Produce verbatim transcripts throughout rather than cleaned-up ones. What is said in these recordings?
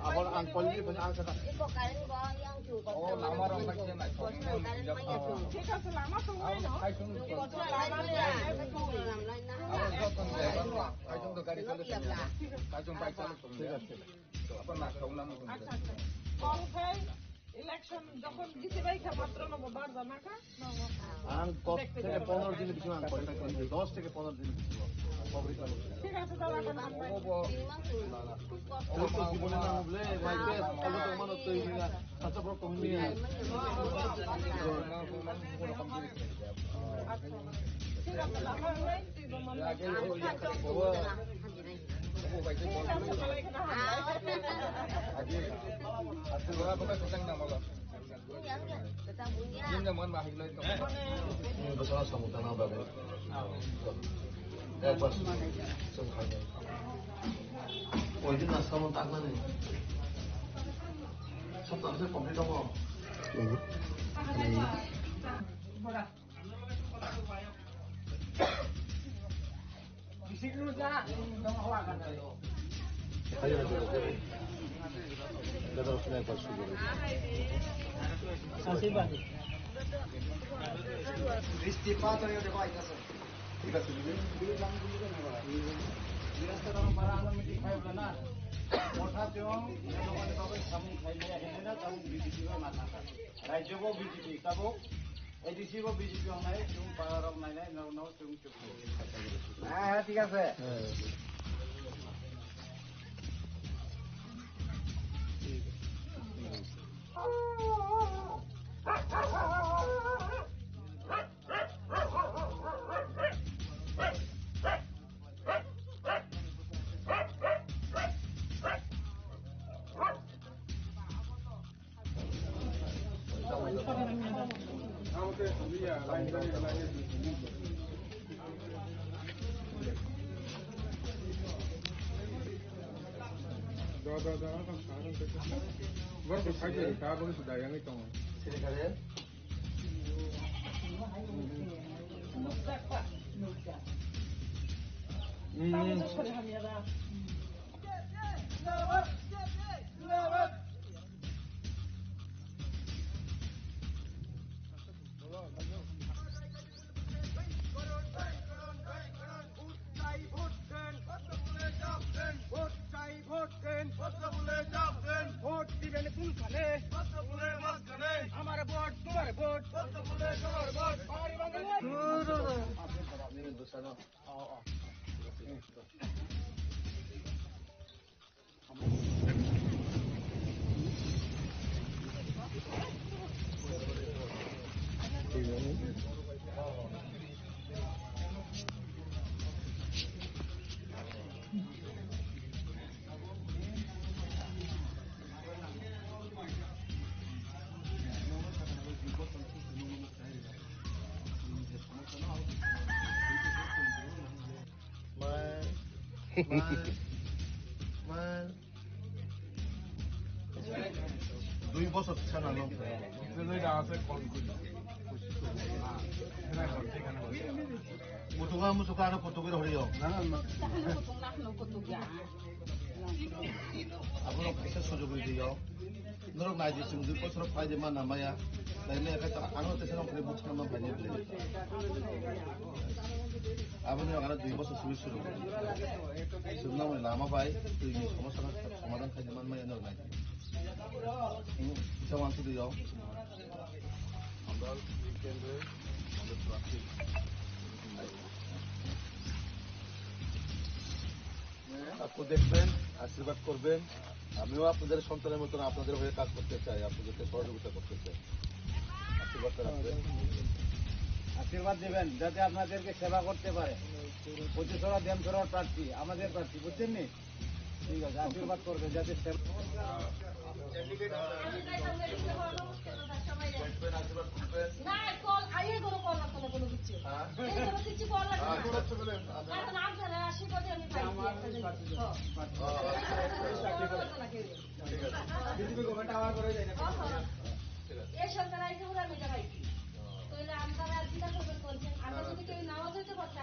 আবার আঙ্কল দিয়ে বলে, আঙ্কল। ও, আমার আঙ্কল দিয়ে নাই। ঠিক আছে, লামা তো হয় না। ঠিক আছে। আচ্ছা, আচ্ছা। কল খাই, ইলেকশন যখন জিতে ভাই, মাত্র নব বার জানা খা। Ang kok থেকে পনেরো দিন বেশি ang কন্ট্যাক্ট করেছি, দশ থেকে পনেরো দিন বেশি। ঠিক আছে, দাদা, এখন আমরা ওই তো জীবনে না উঠলে, মাইকে, ওই তো মানে তো এই না, আচ্ছা, বড় কম নিয়ে। আচ্ছা, ঠিক আছে, দাদা, আমরা ওই তো মানে Ini betul sama tanah bagus. Eh, pas. Sengkanya. Oh, ini naskah mau tak mana? Satu aja komplit apa? Ini. Ini. Rajyo bo B J P, tabuk A D C bo B J P wngnai, chwng para rok nainai, no, no, chwng Ah, ঠিক আছে। ভোট দিবেন কোনখানে? আমার ভোট, তোমার vote. Mal. Mal. Mal. Dui bosor sana no. Mutuka mutuka ano kutuki hori yo. Abo no kaisa sujog ri yo. Norok nai di chwng dui bosor phai di ma na maya. Nai maya khe ta ano te sano kre bukha ma phai ni ble. Abo ni ano dui bosor suri suru. Chwng na mani lama bai twi ni somosa no somadan khai di man maya norok nai di. Hmm, kisa wan sidi yo. Amra weekend e amra traffic. আপু দেখবেন, আশীর্বাদ করবেন। আমিও আপনাদের সন্তানের মতন আপনাদের হয়ে কাজ করতে চাই, আপনাদেরকে সহযোগিতা করতে চাই। আশীর্বাদ রাখবেন। আশীর্বাদ দিবেন, যাতে আপনাদেরকে সেবা করতে পারে। পঁচিশরা দেমছড়ার প্রার্থী, আমাদের প্রার্থী, বুঝছেন নি? ঠিক আছে, আশীর্বাদ করবেন, যাতে সেবা দেখবেন, আশীর্বাদ করবেন। না, কল, আইয়ে কোনো কল লাগতো না, কোনো কিছু। হ্যাঁ? এই কোনো কিছু কল লাগতো না। আচ্ছা, আচ্ছা, বলেন। আচ্ছা। কারণ আপনারা আশীর্বাদে আমি পাইছি একটা জিনিস। হ্যাঁ। ও, আচ্ছা, আচ্ছা, আচ্ছা। ঠিক আছে। বিজেপি গভর্নমেন্ট আবার করে দেয় না। হ্যাঁ, হ্যাঁ। ঠিক আছে। এই সরকার আইসে বলে আমি এটা পাইছি। ও। তাহলে আপনারা আর চিন্তা করবেন কোন যে আমরা যদি কেউ নাও যেতে পারতাম,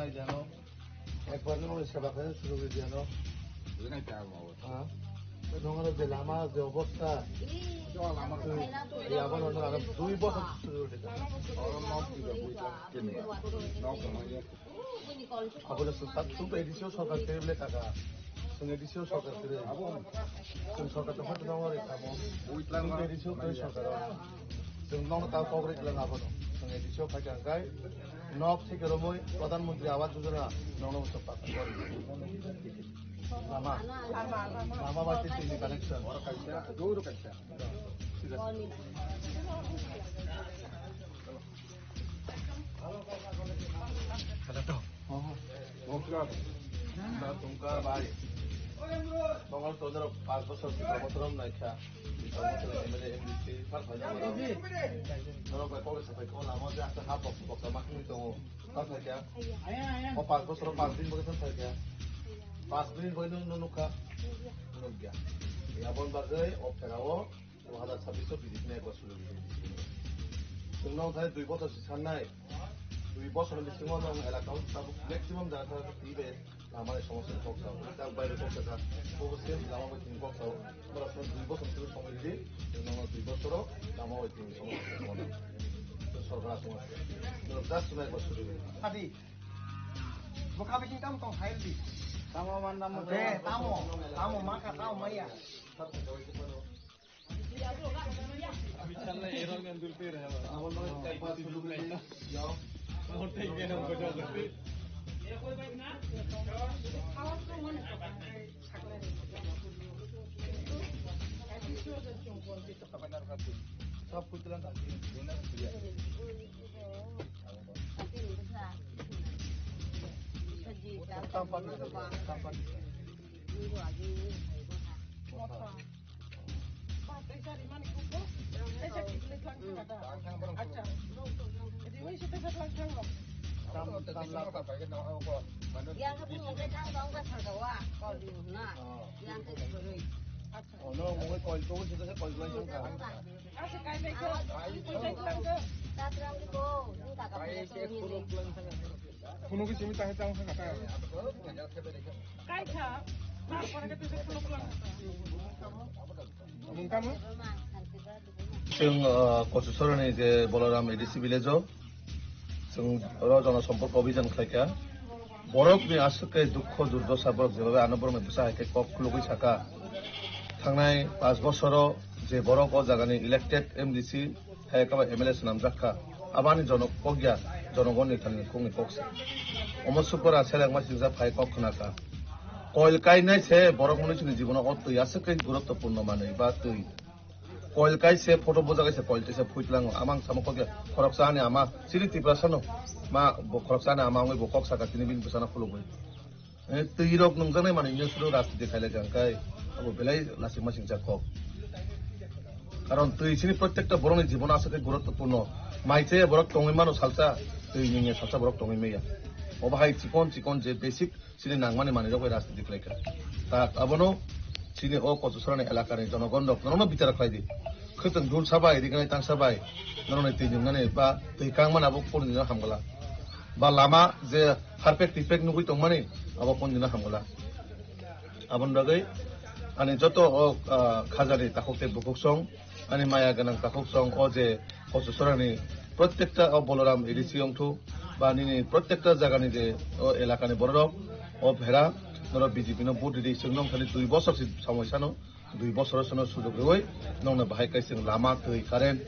Jano, ekbar no seba khe suru jano. Buji nai ta mo. Ha? Nongaro je lama je obostha. Ya bano nongaro dui bosor suru de. Oro nok ki buji ta. Kini. Nok ma ye. Abole sung tak sung A D C o sorkar kere bile kaka. Sung A D C o sorkar kere. Sung sorkar to hatu nongaro kamo. Sung A D C o kere sorkar. Sung nong ta kok re kela ngabo no. Sung A D C o phai kangkai. Nok theke romoi Pradhan Mantri Awas Yojana nongno bwswk pass kori. Lama. Lama, lama. Lama bai tei tini connection. Oro kaisa, doro kaisa. Kada to. Oh. Nongkha bai. Tongo todoro pas bosor, sitra bosor wng naikha. Sitra bosor M L A, M D C, sar phai nang. Norok bai kok sapai kok lama je asta ha boksa boksa ma khwlwi tongo. Ta thakya. O pas bosor pas din bagwi ta thakya. Pas din bagwi nung nukha. Nukya. Aboni bagwi o pherao. Dui hazar chabbish o B J P ni ekbar sujuk rijak. Chwng nw thai dui bochor se sannai. Dui bochor ni bisingo nwng elaka o tabuk maximum jaga twi bai lama ni somosya ni kok sao. Tei baire kok saka, bo se lama bai tini kok sao. Bora song dui bochor se somoi ridi. Chwng nw dui bochor o lama bai tini somosya ni kok sao. Chwng sorkar somosya. Nwng just nwng ekbar sujuk rijak. Adi. Bo kabe king tamo tong hai di. Tamo man tamo. Eh, tamo. Tamo maka tamo maya. Yang ke pun mungkin tang tang ke sarga wa, kau di mana? Yang ke suri. Ono mungkin kau itu sih kau itu yang kan. Phunugwi simi ta hai tang kha ta. Kai kha, tarpore khe tisa phunuk lang kha. Mung tamo? Chwng, uh, Kochusorani je Balaram A D C village o, chwng oro jonosompok obhijan khlaikha. Borokni aswk khe dukho durdosa borok jebabe ano borokni bwsa hai khe kok khulugwi saka. Thangnai panch bosoro je borok o jagani elected M D C, hai khe ba M L A swnamjak kha. Abani jonok kok ya, jonogonni thani khungni kok se. Omo sukora seleng ma singjak phai kok khna kha. Koil kainai se borok mwnwi chini jibono o twi aswk khe guruttopurno manwi ba twi. Koil kai se photo bujak se koil twi se phuitlango. Amang samo kok ya, khoroksa ani ama chini Tiprasano ma bo khoroksa ani ama wngwi bo kok saka tini bini bwsano khulugwi. Eh, twi rok nungjaknai manwi wngya suru rajniti khailai kha, hwnkhe abo belai lasima singcha kok. Karon twi chini prottekta borokni jibono aswk khe guruttopurno. Mai chaya borok tongwi mano salsa, twi nungya salsa borok tongwi maya. Obo hai chikon chikon je basic chini nangmani manwi rok bai rajniti khlai kha. Ta abono chini o Kochusorani elakani jonogon rok norokno bichar khlai di. Khwtwng dul sabai, rignai tang sabai, norokni twi nungnani ba twi kangmani abo kunu dino hamgwla. Ba lama je harpek tipek nugwi tongmani, abo kunu dino hamgwla. Aboni bagwi ani joto o, ah, khajani takhuk tei bukhuk song, ani maya gwnang takhuk song, o je Kochusorani prottekta o Balaram A D C wngthu, ba nini prottekta jagani je o elakani bororok, o phera, norok B J P no vote ridi, chwng nong thani dui bosor si samoi sano. Dui bosoro sono sujok rwi nongno bahai kai chwng lama twi current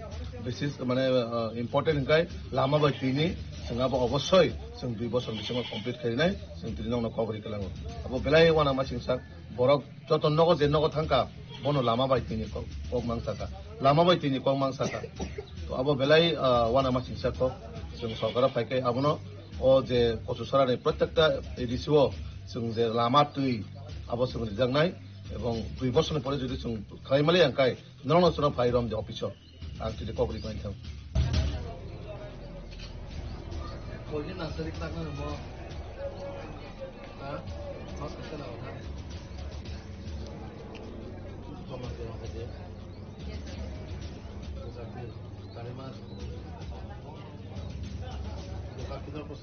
bisis mane, ah, important hwnkhe lama bai twini chwng abo obossoi chwng dui bosor bisingo complete khainai chwng tini nongno kok ri kwlango. Abo belai uanama singsa borok joto nogo je nogo thangkha bono lama bai twini kok, kok mangsaka, lama bai twini kok mangsaka. To abo belai, ah, uanama singsa kok chwng sorkaro phaikai abono o je Kochusorani prottekta A D C o chwng je lama twi abo chwng rijaknai. Ebong dui bosor ni pore jodi chwng khlai mali ang kai, norok no chwng phai rom de office o. Ang tini kok ri khlai thang. Koi ni nasari tak na mo. Ha? Mas ka na ha. Joma de ha de. Jati. Tare mas. Jati.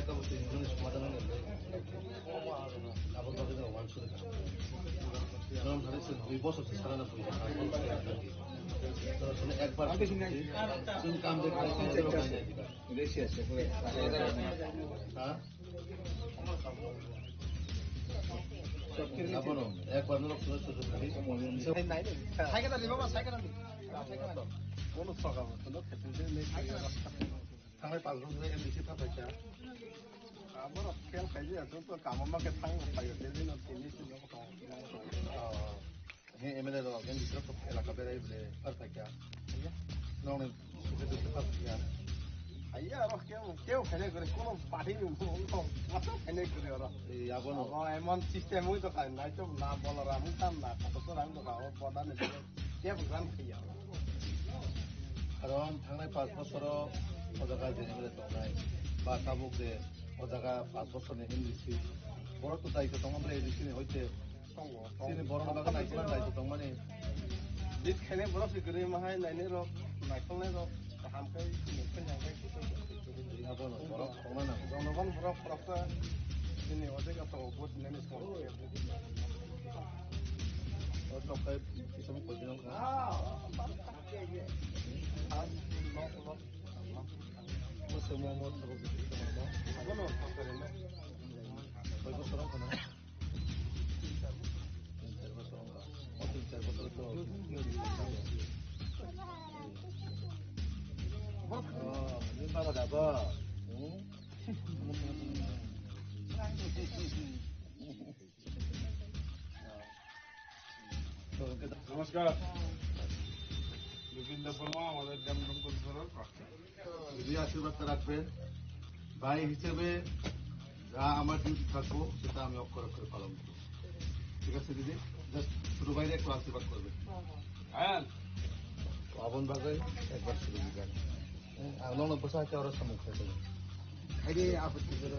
eka bo twi nini somadan nang le. Abo bagwi no wan suri ka. Nang thani se dui bosor se sara na pui ka. Toro sene ekbar chwng kam de khai se ro khai nai dikha. Ha? Abono ekbar no sujud sujud kari. Cycle ni baba, cycle ni. Cycle ni. Kono sokam, kono khetu de ne. Thangnai pal rok ne M D C pha paikha. Aborok khel khai de, to kamo ma khe thang phai de, de no tini si no. He M L A rok, M D C rok elaka berai bole, ar paikha. Nong ni suke dukhe paikha. Aiya, aro keu, keu khainai kore, kono party ni mo, mo, mo khainai kore aro. Ei, abono. Abo emon system oi to khai, nai to na Balaram wngkha, na Kato Sorang wngkha, o boda ni kebo gran khaiya. Karon thangnai panch bosoro o jaga je M L A tongnai, ba tabuk je o jaga panch bosorni M D C. Borok to daitw tongma bwle A D C ni hoite. Tongo, tongo. Chini borokno bagwi naikhe daitw tongmani. Bit khainai borok se kwrwi mahai nainai rok, naikolnai rok, kaham khe, naikolnai khe. Abono borok tongna nango. Jonogon borok khoroksa chini o jaga tongo, vote nani song. O nok kai kisa mo koi dinang kha. Mo se mo mo thabo kisa mo. Abono thabo koi mo. Koi mo sorong kana. Tin char bosor wngkha. O tin char bosor to. Oh, ini para dapat. Hmm? নমস্কার। বিপিন দেববর্মা, আমাদের ড্যাম ডুম কর্মসূচির প্রার্থী। যদি আশীর্বাদ রাখবেন, ভাই হিসেবে যা আমার ডিউটি থাকবো, সেটা আমি অক্ষরে অক্ষরে পালন করবো। ঠিক আছে দিদি? জাস্ট ছোট ভাইরে একটু আশীর্বাদ করবেন। হ্যাঁ। তো আবন বাজাই একবার শুরু দিবেন। Ang nokno bwsa khe oro samung khlai tong. Hai de, abo twi jero.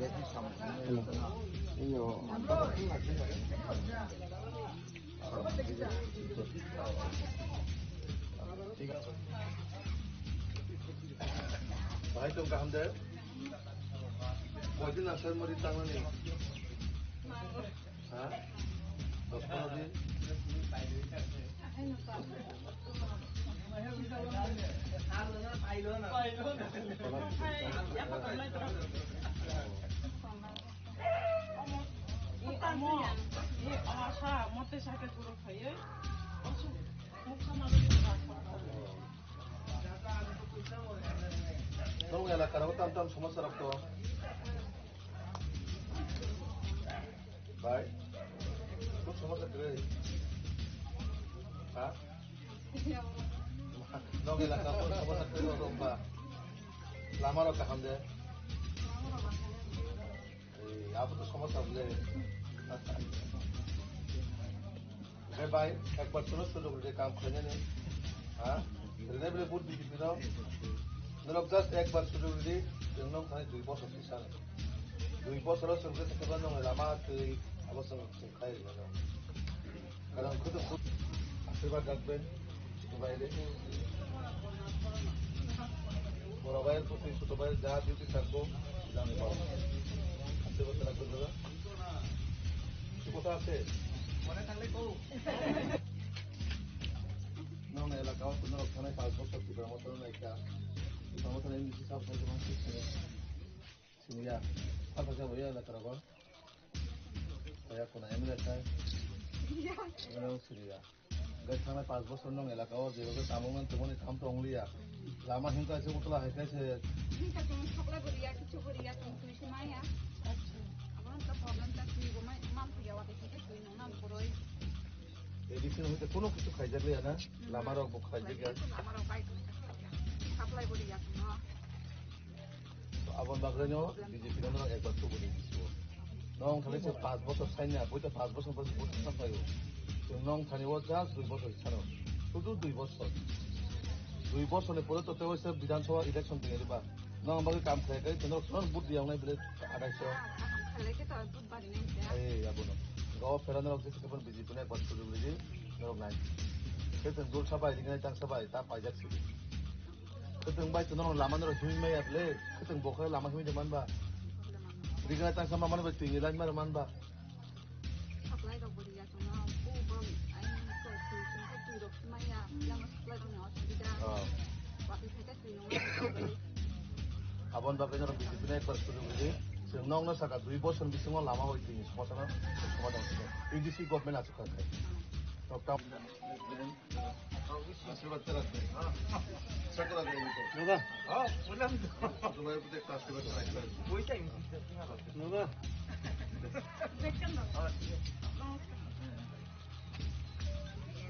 Yakni samung khlai tong. Iyo. Thik ase. Bhai, tong kaham de? Koi din asai mori tangnani? Ha? Dos pondro din? Nwng elakar o tam tam somosa rok tong? Bai, kung somosa kwrwi? Ha? Nwng elakar o somosa kwrwi rok wngkha? Lama rok kaham de? Ei, abo to somosa bole. Oke bai, ekbar suno sujog ridi kam khlainani. Ha? Rene bole vote B J P no. Norok just ekbar sujog ridi, nwng thani dui bosor sisani. Dui bosor o chwng khe thangkhe nwng lama twi abo chwng chwng khai rwmano. Karon khutung asirwad rakben. Bai de. Boro bai, puti, chuto bai, ja duty thakbo, jani boro. Ashe bata rakbe dada. Chuto ashe. Nwng elaka o norok thanai panch bosor Tipra Motha no naikha. Tipra Motha ni M D C sabo thangkhe mang sini. Siniya. Apa jabo ya elaka rogo? Kaya kuna M L A sai. M L A siniya. Gai thangnai panch bosor nwng elaka o jeba khe tamungmani tongmani tham tong liya. Lama himkha se utla hai khe se. Himkha tong thokla bo riya, kichu bo riya, tong twi se maya. Abo no problem ta twi bo mai, man phuya wa khe se twi nang nang boroi. A D C no hoite kono kichu khaijak liya na, lama rok bo khaijak ya. Lama rok bai supply bo riya no. Aboni bagwi no B J P no norok ekbar tubu di bisingo. Nwng thani se panch bosor saina, buita panch bosor bosor bosor sampai o. Nwng thani o just dui bosor sano. Sudu dui bosor. Dui bosor ni pore to tei waisa Bidhan Sabha election tong riba. Nang bagwi kam khlai kai, tei norok sono vote diya wngnai bile adaiso. Ah, ah, khlai khe to vote bari nai khe. Ei, abono. Gawa phera norok jesa khe phano B J P no ekbar sujug ridi, norok nai. Khe tong dul sabai, ringnai tang sabai, ta paijak sidi. Khe tong bai to norok lama norok himwi maya bile, khe tong bokhe lama himwi de manba. Ringnai tang sama manba, twi line mara manba. Supply rok bo riya tongno, o bom, ai, ko, ko, ko, twi rok maya, yang supply rok ni osubida. Oh. Wa, i, khaita twi nung. Abon bagwi norok B J P no ekbar sujug ridi. Chwng nokno saka dui bosor bisingo lama bai twi somosa no somadan khlai. A D C government achuk kha khai. Norok tam- আশীর্বাদ চালাতে, হ্যাঁ? আশা করা যায়, এই তো। দাদা। হ্যাঁ, বললাম তো। তোমার প্রতি একটা আশীর্বাদ রাখবেন। ওইটাই। দাদা। দেখছেন তো?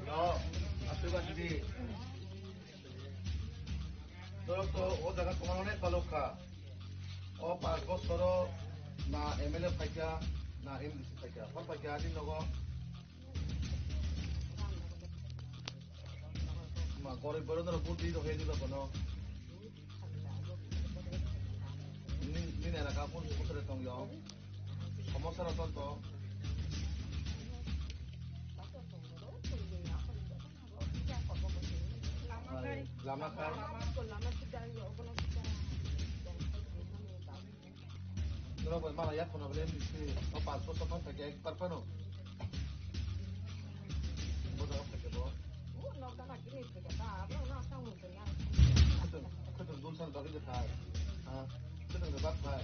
হ্যাঁ। আশীর্বাদ দিদি। ধরো তো, ও জায়গা তোমার অনেক ভালো খা। ও পাঁচ বছর না এমএলএ পাইকা, না এমডিসি পাইকা। হর পাইকা, আদি নগর। Ma, gorib borok no vote di rok, di rok no. Ni, ni elaka kun sukut re tong yo. Somosa rok tong to. Lama khai. Norok bai mala yak phano bole M D C o paanch bosor phano thai khe ekbar phano. Bo jaga thai khe bo. Khwtwng, khwtwng dulsan bagwi de thai. Ha, khwtwng de bak thai.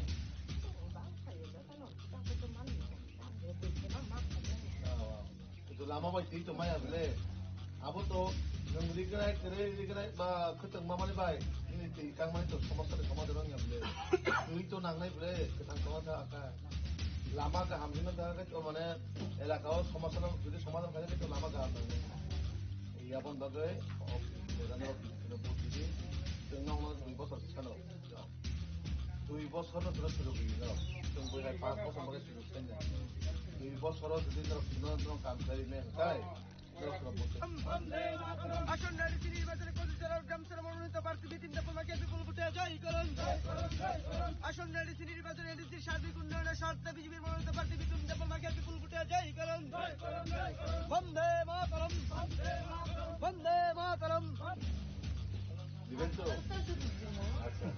Oh. Itu lama bai twi tongmaya bele. Abo to nwng rigrai kwrwi rigrai ba khwtwng mamani bai nini twi kangmani to somosa ni somadhan wngya bele. Twi to nangnai bele, kwthang somosa aka. Lama kaham hino da khe to mane elaka o somosa no jodi somadhan khaina khe to lama kaham nangnai. Yabon bagwi o bejano bini bot bidi. Twi nongno twi bosor sano. Dui bosor no chwla sujuk rwgwi no. Chwng bwrwi hai paanch bosor bagwi sujuk khaina. Dui bosor o jodi norok chwla norok kam khlai me hwnkhe, norok chwla bwswk. আসন্ন এডিসি নির্বাচনে কচুচড়ার গ্রাম সভা মনোনীত প্রার্থী বিপিন দেববর্মাকে বিপুল ভোটে জয়ী করুন। আসন্ন এডিসি নির্বাচনে এডিসির সার্বিক উন্নয়নের স্বার্থে বিজেপির মনোনীত প্রার্থী বিপিন দেববর্মাকে বিপুল ভোটে জয়ী করুন। বন্দে মাতরম। বন্দে মাতরম। দিবেন তো? আচ্ছা।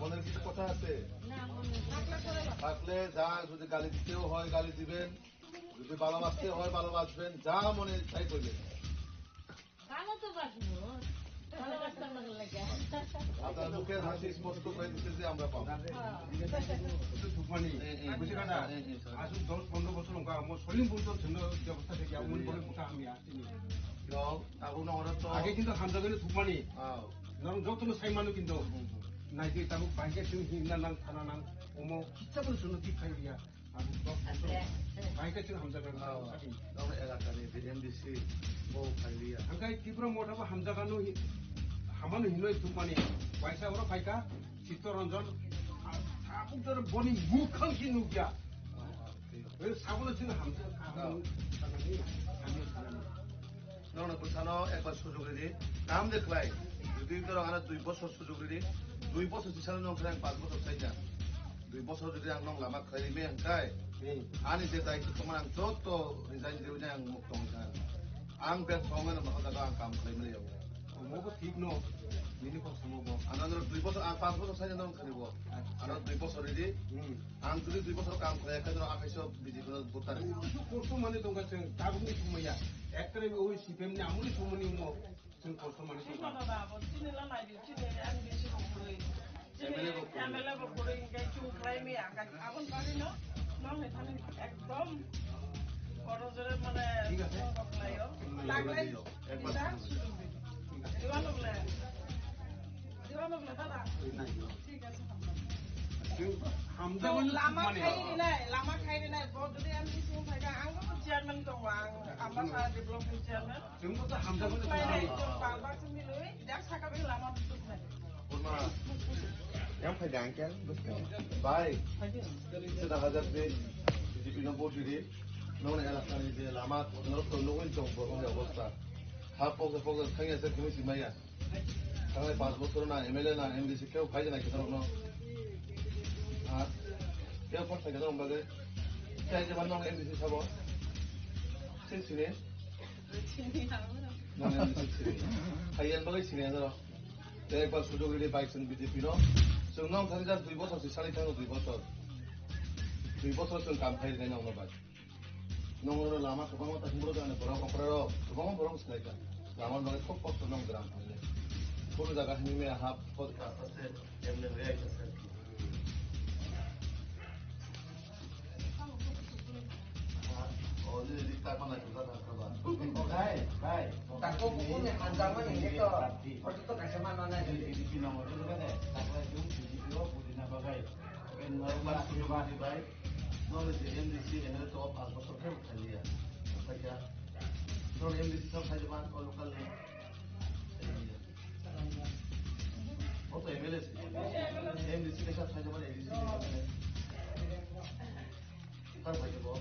মনের কিছু কথা আছে? না, মনে নেই। থাকলে যা, যদি গালি দিতেও হয়, গালি দিবেন, যদি ভালোবাসতে হয়, ভালোবাসবেন, যা মনে তাই করবেন। ভালো তো বাসবো, ভালোবাসতাম না লাগে। আপনার মুখের হাসি স্পষ্ট করে দিচ্ছে যে আমরা পাবো। হ্যাঁ। এটা তো সুপানি, হ্যাঁ, হ্যাঁ, বুঝে কাটা? হ্যাঁ, হ্যাঁ, হ্যাঁ। আসুন, দশ পনেরো বছর লঙ্কা আমার সলিম বলতো ছিল ব্যবস্থা থেকে, এমন করে গোটা আমি আসিনি। Yo, tabuk no oro to. Age kintu hamjakgani thumani. Oh. Norok jotono sai mano kintu. Hmm, hmm. Naidi tabuk baikhe chwng himna nang thana nang omo kichabo chwngno tip khai riya. Tabuk tok tok. Baikhe chwng hamjakgani Oh. Sati. Norok elakani je M D C bo khai riya. Hangkai Tripura Motha bo hamjakgano hi-, hamano hinoi thumani. Baisa oro phaikha Chittaranjan. Tabuk jora boni mukhang ki nukya. Oh, oh. Oi, sabono chwng hamjak, hamjak, hamjak, hamjak. Norokno bwsano ekbar sujug ridi. Kaham de khlai. Jodi norok ano dui bosor sujug ridi. Dui bosor sisano norok khlai ang paanch bosor saija. Dui bosor jodi ang norok lama khlai rime hwnkhe. Hmm. Ani je daitw tongmani ang joto resign riwi ang muk tongkha. Ang bek thongmani o jaga ang kam khlai mani. Omo bo thik no, nini kok samo bo. Ano norok dui bosor, ang paanch bosor saina norok khani bo. Acha. Ano dui bosor ridi. Hmm. Ang jodi dui bosor kam khlai khe norok akhai so B J P no vote tari. Omo so kosto mani tongkha chwng, tabukni somoi ya. Ektarai oi C P M ni amoni somoni omo chwng kosto mani tongkha. Sima baba, abo chini la nai di, chini M D C bo kwrwi. Chini M L A bo kwrwi. M L A bo kwrwi, hinkhe chwng khlai maya, aboni bagwi no, no hai thani ekdom. Kono jore mane thik ache. Songkok laio. Laglai. Ekbar. Diba logle. Diba logle dada. Thik ache. Hamjak mani lama thumani. Khai rinai, lama khai rinai. Bo jodi M D C wng phaikha, ang bo chairman tongo, ang Ambasa development chairman. Chwng bo to hamjak mani. Khlai nai, thumani. Chwng bang bang simi lui, jak saka bai lama thumnai. Yang phai dang kya? Bai. Sida hajar de B J P no vote ridi. Nong elakani je lama norok to nugwi tong bo obostha. Ha pokja pokja khanya se khumi simaya. Thangnai panch bochor na M L A na M D C keu phai jana khe norokno. Ha? Keu phai jana bagwi. Khe je man nong M D C sabo. Sini sini. Nong M D C sini. Hai yan bagwi sini ano. Tei ekbar sujog ridi bai chwng B J P no. Chwng nong thani jar dui bochor si sani thango dui bochor. Dui bochor chwng kam khai rinai nong no bai. Nongno lama kwbangma ta himro jani borok okra rok kwbangma borok swlai ka. Lama bagwi khub kosto nong gram thangwi. Kono jaga himwi maya hap hot ka sa se emne hoi ka se. O ni ri ta mana ka ta ka ba. Bai, bai. Ta ko ko ni hanjama ni to. Ko to ka sama na na. Di di di nong ri ka ne. Ta ka jung di di o bu di na ba bai. Ken ma ma di bai. Nong le M D C M L A to pas bosor khe thaliya. Thaliya. Nong M D C thang thaliya ban o local ni. O to M L A si. M D C ke sa thaliya ban A D C ke sa. Thang thaliya bo.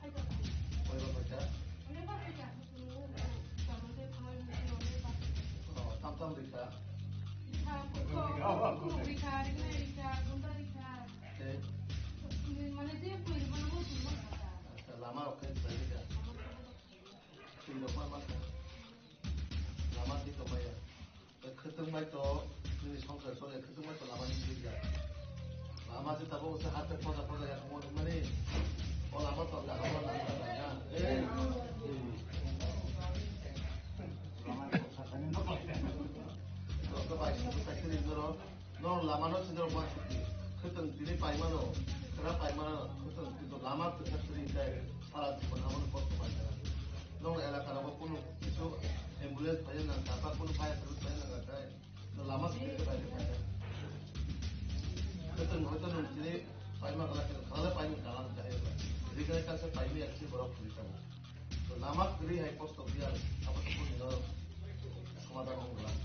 Oi ba koi ta. O tam tam rikha. Te. Acha, lama rok khe bai kha. Twi rok ma ma kha. Lama twi tongmaya. Khwtwng bai to nini songsar chole, khwtwng bai to lama ni twi ya. Lama se tabuk se hate poja poja ya khamo mani. O lama to da lama na na. Eh. Lama to sakani no. To to bai to sakani no. Norok lama no sinjak ma suti. Khwtwng tini paimano, khwra paimano, khwtwng tini lama kwchak tini tei sara jibon abono kosto paikha. Norok elaka rogo kunu kisu ambulance paina nangkha, ba kunu fire service paina nangkha tei no lama simi khe bai paikha. Khwtwng hoito nwng tini paima kala khe khala paima kala khe. Rikha kaisa paimi aksi borok khwlai tongo. To lama kwrwi hai kosto biya, abo to buini no somadan wng glak.